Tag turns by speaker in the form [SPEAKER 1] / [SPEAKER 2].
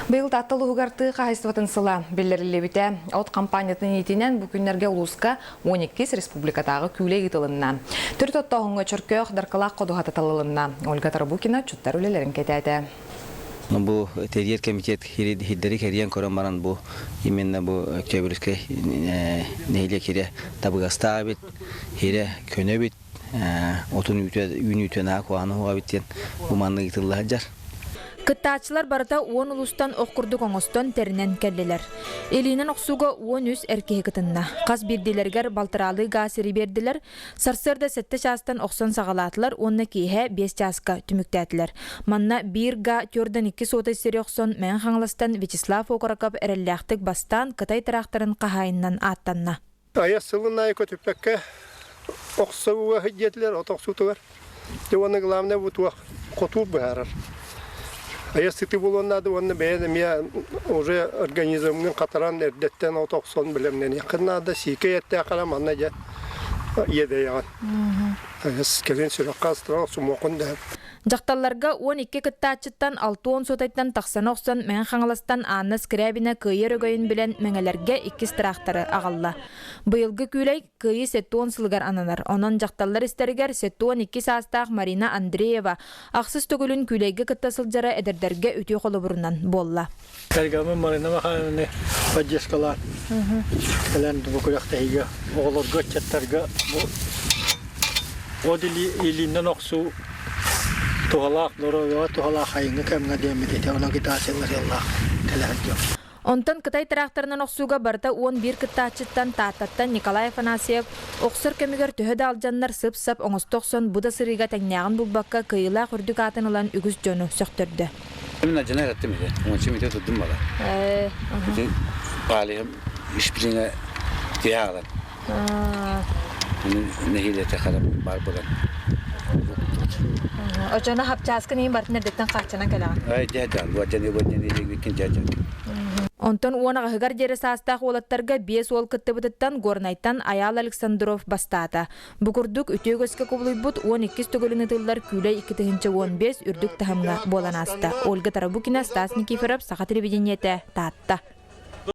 [SPEAKER 1] Быйыл Таатта улууһугар тыа хаһаайыстыбатын сыла биллэриллибитэ. От хампаанньатын иитинэн бу күннэргэ улууска 12 республикатааҕы күүлэй ыытылынна. Төрүт оттооһуҥҥа Чөркөөх Даркылаах ходуһата талылынна. Ольга Тарабукина отчуттар үлэлэрин кэтээтэ.
[SPEAKER 2] Бу тэрийэр комитет хирдэри кэрийэн көрөн баран бу именно бу Октябрьскай нэһилиэк хирэ табыгастаах эбит, хирэ көнө эбит, отун үүтэ үүнүүтэ наһаа куһаҕан уһуга эбит диэн бу маннык ыытылла сылдьар.
[SPEAKER 3] Кыттааччылар барыта 10 улуустан ох курдук оҥостон тэринэн кэллилэр. Илиинэн охсууга 13 эр киһи кытынна. Хас биирдиилэригэр балтараалыы гаас сири биэрдилэр. Сарсыарда 7 чаастан охсон саҕалаатылар уонна киэһэ 5 чааска түмүктээтилэр. Манна биир га төрдөн икки суотай сири охсон Мэҥэ Хаҥаластан Вячеслав Окороков эрэллээхтик бастаан Кытай тыраахтарын хаһаайынынан ааттанна.
[SPEAKER 4] Айас сылын аайы көтүппэккэ охсууга диэтилэр от охсуутугар. Дьэ уонна главное бу туох хотуур быһаарар. Айас сыты буолуон наада уонна бэйэн эмиэ уже организмҥын хатаран эрдэттэн от охсон бэлэмнэниэххин наада. Сиикэй эттээх эрэ манна дьэ иэдэйэҕин. Айас кэлин сүрэххэ астаран охсумуоххун да.
[SPEAKER 3] Дьахталларга 12 кыттааччыттан 60 сотайтан тахсаны охсон Мэҥэ Хаҥаластан Анна Скрябина кыайыы өрөгөйүн билэн Мэҥэлэргэ иккис тыраахтары аҕалла. Быйылгы күүлэй Кыайыы 70 сылыгар ананар. Онон дьахталлар истэригэр 72 саастаах Марина Андреева ахсыс төгүлүн күүлэйгэ кытта сылдьара эдэрдэргэ үтүө холобурунан буолла.
[SPEAKER 5] Кэргэммин Марина Михайловны поддержкалаан кэлэн бу күрэхтэһиигэ оҕолорго, ыччаттарга бу от илииннэн охсуу туһалаах, доруобуйаҕа туһалаах айыҥҥы кэмҥэ диэммит ити онон агитациялар сыаллаах кэлэ сылдьабыт.
[SPEAKER 3] Онтон Кытай тыраахтарынан охсууга барыта 11 кыттааччыттан Тааттаттан Николай Афанасьев охсор кэмигэр төһө да алдьаннар сып-сап оҥосто охсон бу да сырыыга тэҥнээҕин булбакка кыайыылаах үрдүк аатын ылан үгүс дьону сөхтөрдө.
[SPEAKER 2] Именно жена эттим ити. Ончу мите туддум бала. Ити палиһым ишпилине тиһаалар. Нэһилиэте хара бар булан.
[SPEAKER 3] Очоно хапчааскын иин бартын эрдэттэн хааччанан кэлэҕин.
[SPEAKER 2] Ай дьэ бу дьэ бу дьэ дьэ дьэ.
[SPEAKER 3] Онтон уон аҕыһыгар диэри саастаах уолаттарга биэс уол кыттыбытыттан Горнайтан Айаал Александров бастаата. Бу курдук үтүө үгэскэ кубулуйбут 12 төгүлүн ытыллар Күүлэй 2015 үрдүк таһымҥа буолан ааста. Ольга Тарабукина, Стас Никифоров, Саха телевидениетэ, Таатта.